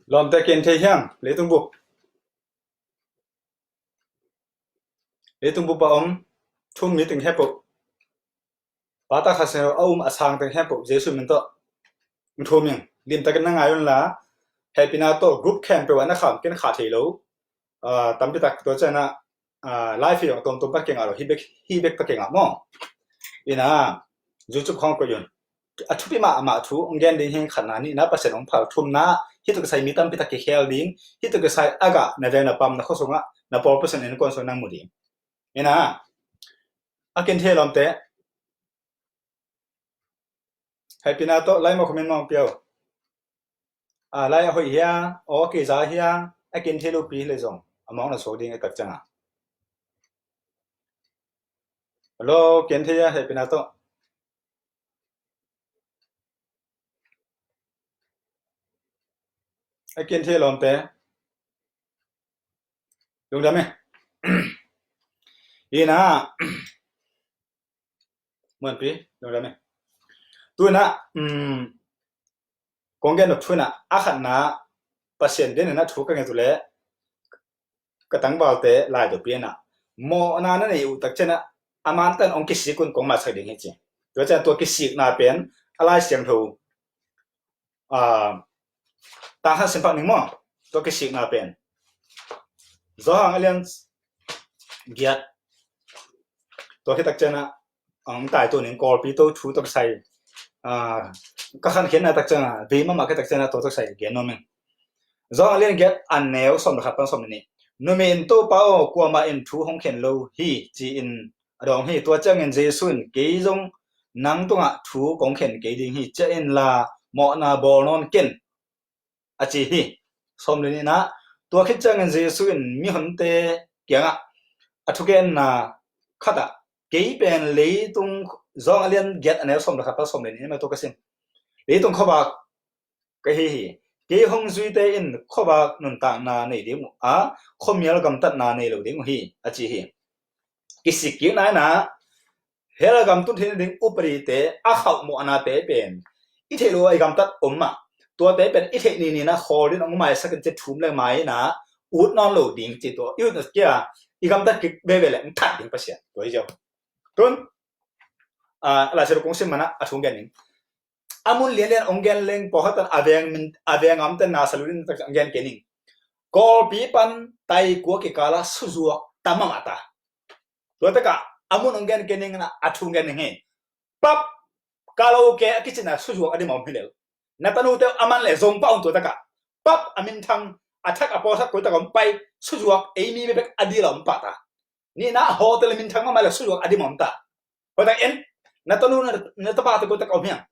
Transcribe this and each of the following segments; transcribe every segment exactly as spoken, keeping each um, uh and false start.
Lawmte, ken thei hiam? Leitung bup, leitung bup a om thu um mi teng heh peuh, Pa, Tapa, Kha Siangtho a um a sang teng heh peuh Jesu min tawh thu um ing. Limtakin na ngai un la, hehpihna tawh group khempeuh ah na kham ken kha thei lo. Ah, tampi tak tua ciangin ah, ah, live hi zong tomtom pah kei ngah lo, hih bek, hih bek pah kei ngah maw? Ina, YouTube khawng koih un. A thupi mahmah thu hong gen ding hi. Khatna, nihna, Pasian hong phal. Thumna, hih tawh kisai mi tampi tak kikhel ding. Hih tawh kisai a gah na veng na pam, na khua sungah, na pawl Pasian innkuan sungah nang mu ding. Ina, a ken thei lawmte, hehpihna tawh lai mah comment mah pia un. A lai a hoih hia, aw a kei za hia, a ken thei lopi hi leh zong a mawng na suak ding a tak ciangin. Hello, ken thei hia, hehpihna tawh? A ken thei lawmte, lungdam e. Ina, Muanpi, lungdam e. Tu ina, um, kong gen nop thu ina, a khatna, Pasian den ina thu ka nget uh leh, ka tangvalte lai tawh pi ina, mawhna na nei uh tak ciangin a mantan hong kisik un kong matsak ding hi ci. Tua ciang tua kisikna pen a Lai Siangtho, ah, tang khat sim pak ning maw? Tua kisikna pen Johan a lian giat, tua khit tak ciangin ah, ang tai tu ning Kawlpi to thu tawh kisai, ah, ka khankhiatna tak ciangin ah, vei mahmah khit tak ciangin ah, tua tawh kisai gen nuam ing. Johan a lian giat, a neu sawm le khat pan sawm le nih. Numei in, "Topa aw, kuamah in thu hong khen lo hi," ci-in a dawng hi. Tua ciangin Jesu in, "Kei zong nang tungah thu kong khen kei ding hi, ciah inla mawhna bawl nawn ken," a ci hi. Sawm le nihna, tua khit ciangin Jesu in mihonte kiangah a thugenna khatah, "Kei pen leitung," Johan a lian giat, a neu sawm le khat pan sawm le nih, mah tua ka sim. "Leitung khuavak ka hi hi. Kei hong zuite in khuavak nuntakna nei ding uh a, khuamial gamtatna nei lo ding uh hi," a ci hi. Kisik kik nai na, hell gam tun theihna ding upadite a khauh mawhnate pen i theih lo a i gamtat om mah. Tuate pen i theih ni ni na khawl din hong maisak in ci, thum le mai na ut nawn lo ding ci, tua i utna kia i gamtat kik veve le hong that ding Pasian. Tua hi ziau. Tun, ah, Lai Siangtho kong sim mana a thu gen ning. A mun lianlian hong gen leng, pawlkhat tan a veng min, a veng a omte na sa lua ding tak hong gen kei ning. Kawlpi pan Taikua kikala suzuak tam mahmah ta. Tua takah a mun hong gen kei ning na, a thu gen ning hi. Pub, karaoke a kicina suzuak a dim a om hi lel. Na tanute a man le zong pah un tua takah. Pub a minthang, a thak a pawlkhat koi takah hong pai, suzuak ei mi bekbek a dil a om pah ta. Nihna, hotel minthang mahmah le suzuak a dim a om ta. Hoih tak en, na tanu, na, na tapate koi tak a om hiang.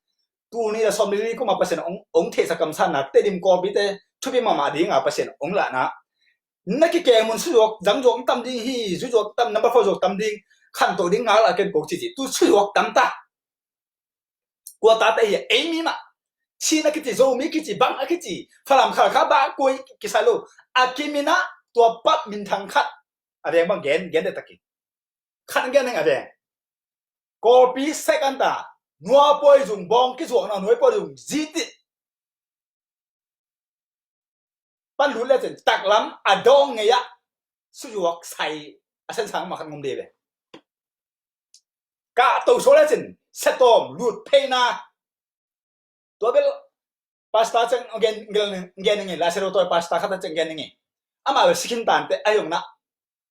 Tul nih le sawm le li kum a Pasian hong, hong theihsak kamsakna, Tedim Kawlpite thupi mahmah dinga Pasian hong lahna. Na kikeng mun suzuak, zangzuak tam ding hi, zuzuak tam, number four zuak tam ding, khanto ding ngak lah ken ko cici, tu suzuak tam ta. Kua tate hi, ei mi mah. Chin a kici, Zomi kici, bang a kici, Falam, Khalkha, bang koi kisai lo. A kimin ah, tua pub minthang khat a veng bang gen, gen detakin. Khat gen ning a veng. Kawlpi sek an ta, nuapuai zung bawng kizuakna, nuapuai zung zitit. Pan lut lecin taklam a dawng ngei ah suzuak sai a sensang mah khat ngom de ve. Kah to suak lecin setawm lut pheina. Tua bel pastor ciang gen, gen, gen nge, Lai Siangtho tawi pastor khat ciang gen nge. Amah bel sikhin tante a yong na.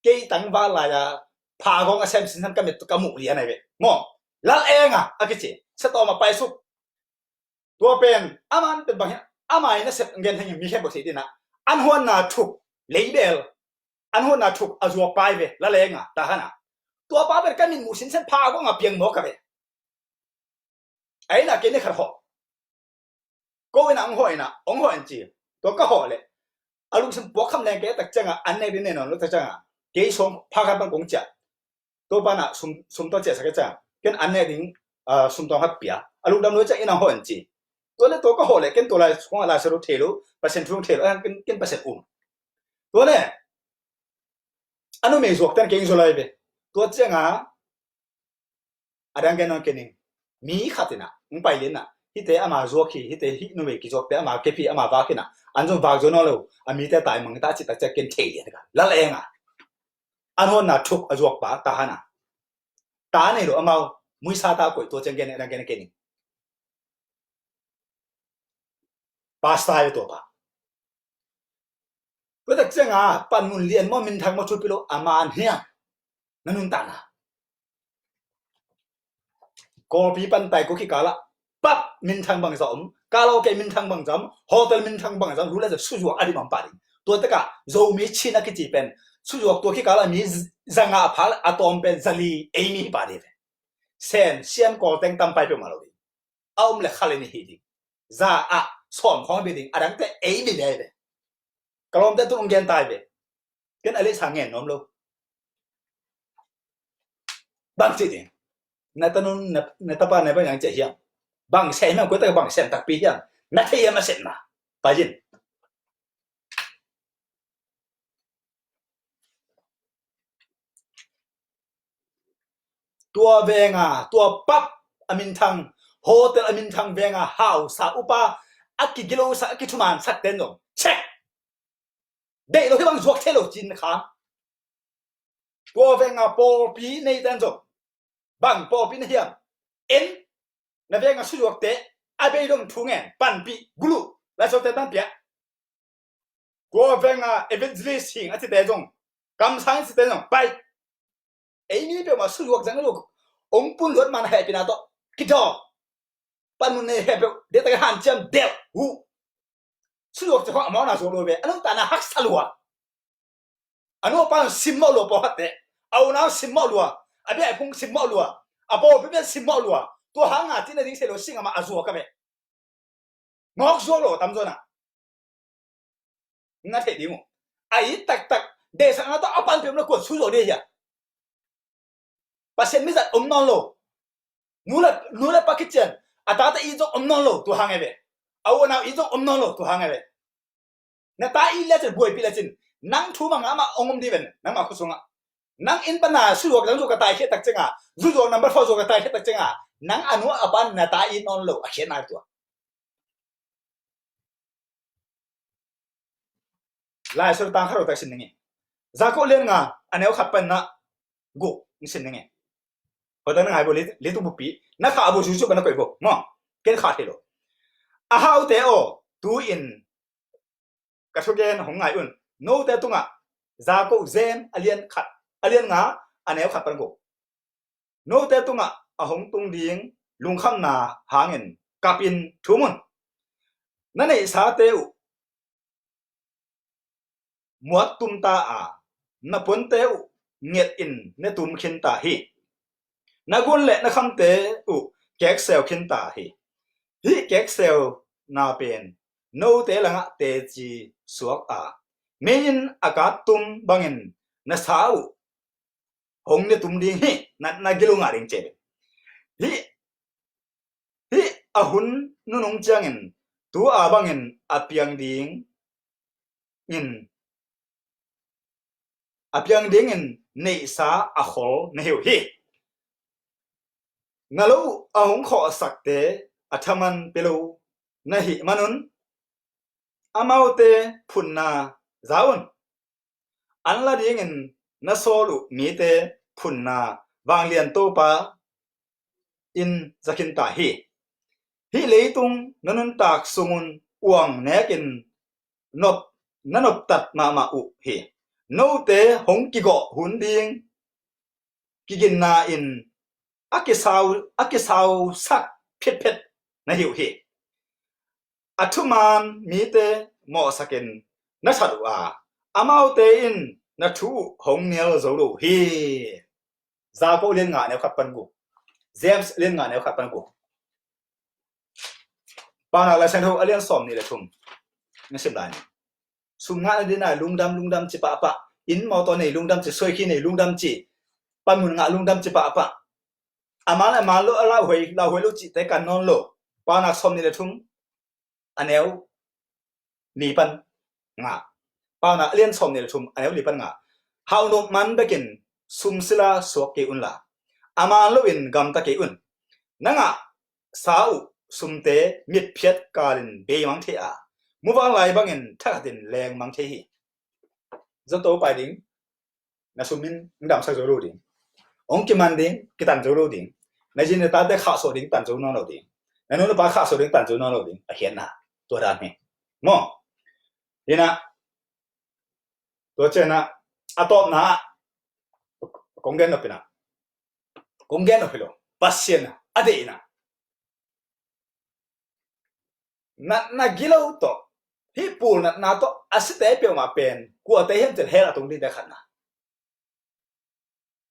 Kei tangval lai-a phagawng a sem sinsan ka mit ka muh lian ai ve. Maw, lal enga a kici, setawm a paisuk. Tua pen a man pen bang hian, a mai na sep gen hengin mi khempeuh thei dina. An huanna thuk, leibel. An huanna thuk a zuak pai ve, lal enga, ta hana. Tua pa pen ka mit muh sinsan phagawng a piang mawk ka ve. A ina kei ni khat hawh. Ko ina hong hawh ina, hong hawh in ci. Tua ka hawh leh a lungsim puak kham leng kei a tak cianga, an nek ding nei nawn lo tak cianga, kei sawm pha khat bang kong ciah. Tua pana sum, sum tawh ciahsak a cianga, ken an nek ding, ah, sum tawng khat pia. A lungdam lo ciang ina hong hawh in ci. Tua le tua ka hawh leh ken tua lai sungah Lai Siangtho thei lo, Pasian thu thei lo, ah, ken, ken Pasian um. Tua le a numei zuak ten kei ing zaw lai ve. Tua cianga a dang gen nawn kei ning. Mi khat ina hong pai lian na, hihte ama zuak hi, hihte hih numei kizuakte ama kep hi, ama vak hi na. An zong vak zo nawn lo, a mite tai mang ta cih tak ciang ken thei lian ka. Lal eng a. An honna thuk a zuak pa ta hana. Ta nei lo amau, muisa ta koih tua ciang gen, gen, gen, gen. Pastor tua pa. Tua tak ciang a, panmun lian maw, minthang maw, thupi lo, a man hiam. Na nuntakna. Kawlpi pan Taikawkhi kikal ah pub minthang bangzah om, karaoke minthang bangzah om, hotel minthang bangzah om, lu le za suzuak a dim om pah ding. Tua tak a Zomi Chin a kici pen suzuak tua kikal ah mi z-, za nga a pha a tawm pen za li ei mi hi pah ding ve. Sen, Sian, Kawl teng tam pai peuhmah lo ding. A om le kha le nih hi ding. Za ah sawm khawng bia ding, a dangte ei bia ve. Ka lawmte tun hong gen tai ve. Ken a lehsa ngen nuam lo. Bang ci ding. Na tanu, na, na tapa, na bang yang cia hiam. Bang sem hiam, koi tak bang sem takpi hiam. Na thei hiam a sem na. Pai in. Tua venga, tua pub a minthang, hotel a minthang venga hausa upa a kigilosak, a kithumansak ten zong. Check! Deih lo hi bang zuak thei lo cin kha. Tua venga pawlpi nei ten zong. Bang pawlpi na hiam. En, na venga suzuakte, a bei dong thu ngen, panpih, gulu, Laisiangtho te tanpih a. Tua venga evangelist hing a cite zong, kamsang a cite zong, pai. Ei mi peuhmah suzuak zang lo, ong pun luat man hehpihna tawh, kidawm. Panmun nei heh peuh, deihtak hanciam deuh, huh. Suzuak ci khong a mawkna zuak lo ve, a nuntakna haksa lua. A nu a pa simmawh lua pawlkhatte, a unau simmawh lua, a biakinn phung simmawh lua, a pawlpi bia simmawh lua, tua hanga cihna ding sei lo sing amah a zuak a ve. Ngawk zuak lo tamzaw na. Na theih ding uh. A it taktak, deihsakna tawh a panpih om na kuat suzuak ding hia. Pasian mizat om nawn lo. Nu le, nu le pa kician, a tate it zong om nawn lo, tua hang e ve. A u a nau it zong om nawn lo, tua hang e ve. Na ta it lecin, buaipih lecin, nang thu mah ngah mah ong om dih ven, nangmah khut sungah. Nang inn pana suzuak, nang zuak ka taikhiat tak cianga, zuzuak number four zuak ka taikhiat tak cianga, nang a nu a pan na ta it nawn lo, a khiat nai tua. Lai Siangtho tang khat lo tak sin ning e. Jakob lian nga, a neu khat pan na guk in sin ning e. Hoih tak na ngai bo, li, li tu bupi. Na kha a bo susu pan na koih bo. Maw, ken kha thei lo. A haute aw, tu-in ka thugen hong ngai un. Note tungah, Jakob zen a lian khat, a lian nga, a neu khat pan guk. Note tungah a hong tung ding lungkhamna hangin kapin thum un. Na neihsate uh muat tum ta a, na puante uh nget in ne tum khin ta hi. Na gun le na khamte uh kekseu khin ta hi. Hih kekseu na pen note langah teci suak a, mi in a kat tum bangin na sa uh hong ne tum ding hi, na, na gil uh ngah ding ci. Hih, hih a hun nunung ciangin tu a bangin a piang ding in, a piang dingin neihsa a khol na hi uh hi. Na lo a hong khawhsakte a thaman pia lo na hih manun, amaute phunna za un. An la dingin na sawl uh mite phunna vanglian Topa in za khin ta hi. Hih leitung na nuntak sungun uang nekin nop, na noptat mahmah uh hi. Note hong kigawh hun ding kiginna in a kisau, a kisausak phetphet na hi uh hi. A thuman mite mawhsakin na that uh a, amaute in na thu uh hong nial zo lo uh hi. Jakob lian nga neu khat pan guk. James lian nga neu khat pan guk. Paunak Lai Siangtho a lian sawm nih le thum. Na sim lai ni. Sum ngah na ding a lungdam, lungdam ci pahpah. Inn mawtaw nei lungdam ci, suaikhi nei lungdam ci. Panmun ngah lungdam ci pahpah. A man a man lo, a lauhuai, lauhuai lo cihte kan nawn lo. Paunak sawm nih le thum. A neu li pan nga. Paunak a lian sawm nih le thum, a neu li pan nga. Hauhnop man bekin sum sila suak kei unla, a man loin gamta kei un. Na ngahsa uh sumte mitphiat kalin beimang thei a, muvanglai bangin thakhatin lengmang thei hi. Zato pai ding, na sum in hong damsak zo lo ding, hong kiman ding, kitan zo lo ding, na zi na tate khahsuah ding, tan zo nawn lo ding, na nu na pa khahsuah ding, tan zo nawn lo ding, a khiatna tua dan hi. Maw? Hinah, tua cianah a tawpna ah kong gen nop inah, kong gen nop hi lo, Pasian a deihna, natna gilo tawh, hih pul natna tawh a site peuhmah pen kuate hiam cih leh hell a tung dingte khatna.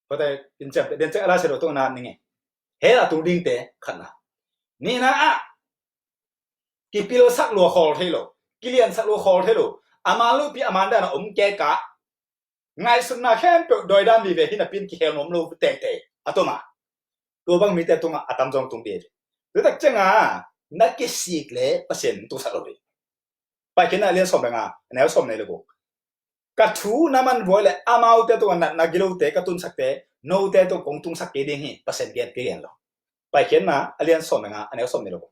Pate in ciamte den ciang a Lai Siangtho tungah na ning e. Hell a tung dingte khatna. Nihna ah, kipilsak lua khawl thei lo, kiliansak lua khawl thei lo, a man lopi a man dan a om kei ka, ngaihsutna khempeuh dawi dan vive hi napi in kihel nuam lo tengte a tuma, tua bang mite tungah a tamzaw tung ding. Tutak ciangah na kisik le Pasian tusak lo ding. Paikhiatna a lian sawm le nga, a neu sawm le guk. Ka thu na man vuai le amaute tungah natna gilote ka tunsakte note tungah kong tunsak kei ding hi, Pasian gen kei gen lo. Paikhiatna a lian sawm le nga, a neu sawm le guk.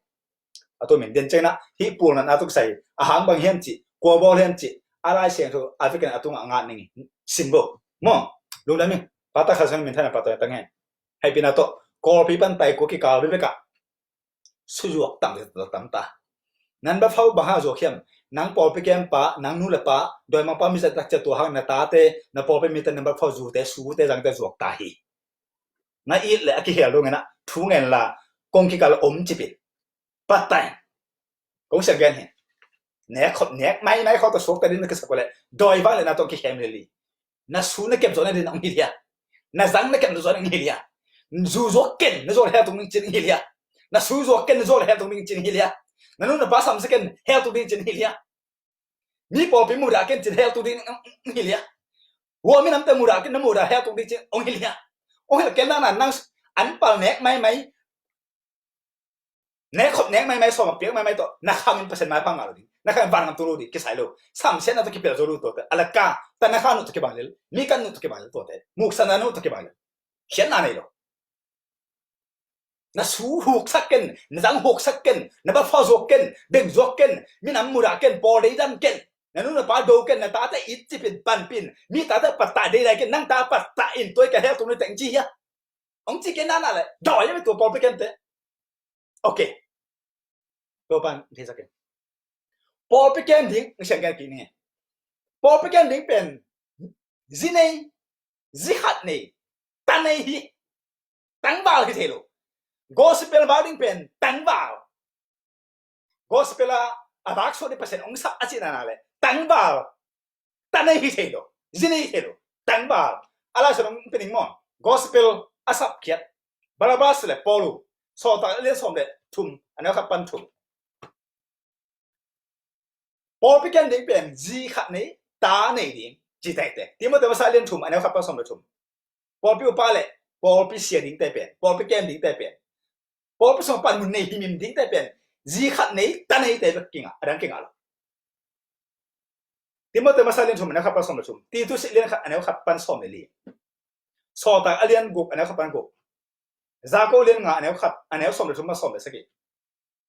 A tumin den ciangin ah hih pul natna tawh kisai a hang bang hiam cih, kua bawl hiam cih, a Lai Siangtho a vekin a tungah a ngat ning, sim bo. Maw? Lungdam ing. Pata kha sang min thana pato tang he. Haipina tawh Kawlpi pan Taikua kikal vevek ah suzuak tam tam ta. Number four bang hang zuak hiam? Nang pawlpi kempa, nang nu le pa, dawimangpa mizat tak cia tua hang na tate, na pawlpi mite number four zute, sute zangte zuak ta hi. Na it le a kihel dong inah thu ngen la, kong kikal om cipin. Patai. Kong siang gen hi. Nek khop nek mai mai khop ta suak ta din na kisak le, dawi vang le na tong kihem le li. Na su na kem zo na din ong hilia. Na zang na kem zo na ong hilia. Zu zuak ken na zuak hel tung ding cin ong hilia. Na su zuak ken na zuak hel tung ding cin ong hilia. Na nu na pa sam sa ken hel tung ding cin ong hilia. Mi pawlpi mudah ken cin hel tung ding ong hilia. Hua minamte mudah ken na mudah hel tung ding cin ong hilia. Ong hel ken na na nang an pal nek mai mai. Nek khop nek mai mai, sawm a piak mai mai tawh na khang in Pasian mai pang ngah lo ding, na khang in van ngam tu lo ding kisai lo. Samsiatna tawh kipel zo lo tuate, a la ka ta na kha nuh tawh kibang lel, mi kan nuh tawh kibang lel tuate, muksanna nuh tawh kibang lel. Khiatna nei lo. Na su huksak ken, na zang huksak ken, na ba fa zuak ken, beng zuak ken, minam mudah ken, pawl deidam ken, na nu na pa do ken, na tate it cipin panpin, mi tate pattah deidai ken, nang ta pattah in tuai ka hel tung ni teng ci hia. Ong ci ken na na le dawi a mi tua pawlpi ken te. Ok. Tua pan thei sak in. Pawlpi ken ding, siang ken kik ning e. Pawlpi ken ding pen zi nei, zi khat nei, ta nei hi. Tangval hi thei lo. Gospel val ding pen tangval. Gospel a a vak suak ding Pasian ong sap a cihna na le tangval. Ta nei hi thei lo. Zi nei hi thei lo. Tangval. A Lai Siangtho ong pi ning maw? Gospel a sapkhiat Barnabas le Paul uh. Sawltak a lian sawm le thum, a neu khat pan thum. Pawlpi ken ding pen zi khat nei, ta nei ding ci tektek. Timoti masa a lian thum, a neu khat pan sawm le thum. Pawlpi upa le pawlpi sia dingte pen, pawlpi kem dingte pen, pawlpi sung panmun nei himhim dingte pen zi khat nei, ta neite bek kingah, a dang kingah lo. Timoti masa lian thum, a neu khat pan sawm le thum. Titus lian khat, a neu khat pan sawm le li. Sawltak a lian guk, a neu khat pan guk. Jakob lian nga, a neu khat, a neu sawm le thum pan sawm le sagih.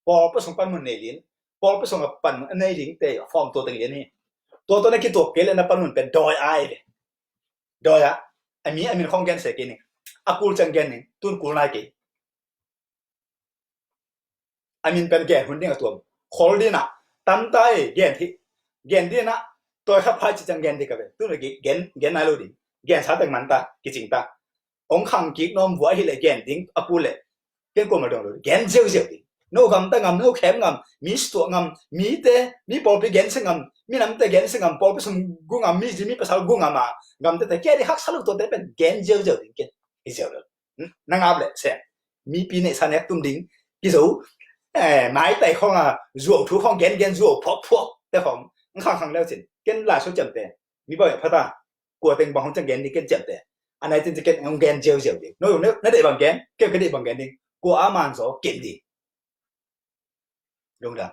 Pawlpi sung panmun nei lin, pawlpi sung a panmun a nei dingte a form tua teng lian hi. Tua tua na kituak kei le na panmun pen dawi ai ve. Dawi a, a mi a min khong gen se kei ning. A kul ciang gen ning, tun kul nai kei. A min pen gen hun ding a tuam. Khol dina, tamta e gen hi. Gen dina, tawi kha phai ci ciang gen ding ka ve. Tun gen, gen nai lo ding. Gen sa teng man ta, kicing ta. Ong khang kik nuam vua hi le gen ding a pu le. Ken kuama dong lo. Gen ziauziau ding. No gamta ngam, no khem ngam, mi situah ngam, mite, mi pawlpi gensia ngam, mi namte gensia ngam, pawlpi sung gu ngam, mi zi mi pasal gu ngam a, gamte te kia di haksa lo tuate pen gen ziauziau ding ken. Hi ziau lo. Na ngap le se. Mipi neihsa nek tum ding kizo. Eh, maitai khong a zuau thu khong gen gen zuau phuak phuak te khong. Khang khang leu cin. Ken la so ciamte. Mi ba phata. Kua teng bang hong ciang gen ding ken ciamte. A nai tin ci ken hong gen ziau ziau ding. No, na, na deih bang gen, ken ka deih bang gen ding. Kua a man zaw ken ding. Lungdam.